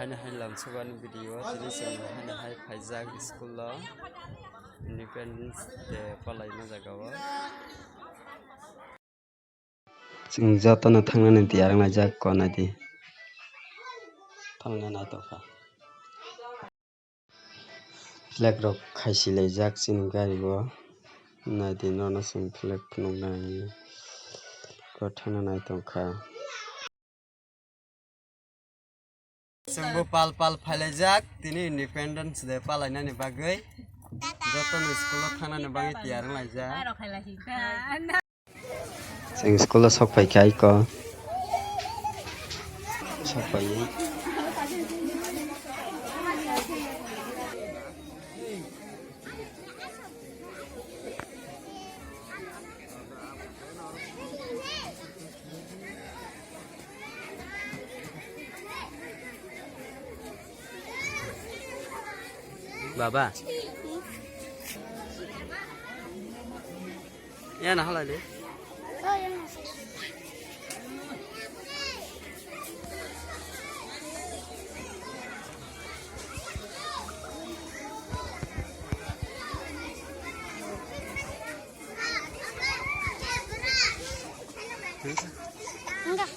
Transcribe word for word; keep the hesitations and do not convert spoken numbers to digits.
Ani hai lamsukani video tini chwng hani hai phaijak school o Independence Day palaima jaga o. Chwng jotono thangnani tiyar wnglaijak, kok naidi. Thangnai naitokha. Flag rok khaisi laijak chini gari o. Naidi, nono chwng flag phunuknai. Kok thangna naitokha. Chwngbo pal pal phailaijak tini Independence Day palainani bagwi. Jotono school o thangnani bagwi tiyar wnglaijak. Chwng school o sok phaikha iko. Sok phaiwi. Baba. Yana halai de. Enggak.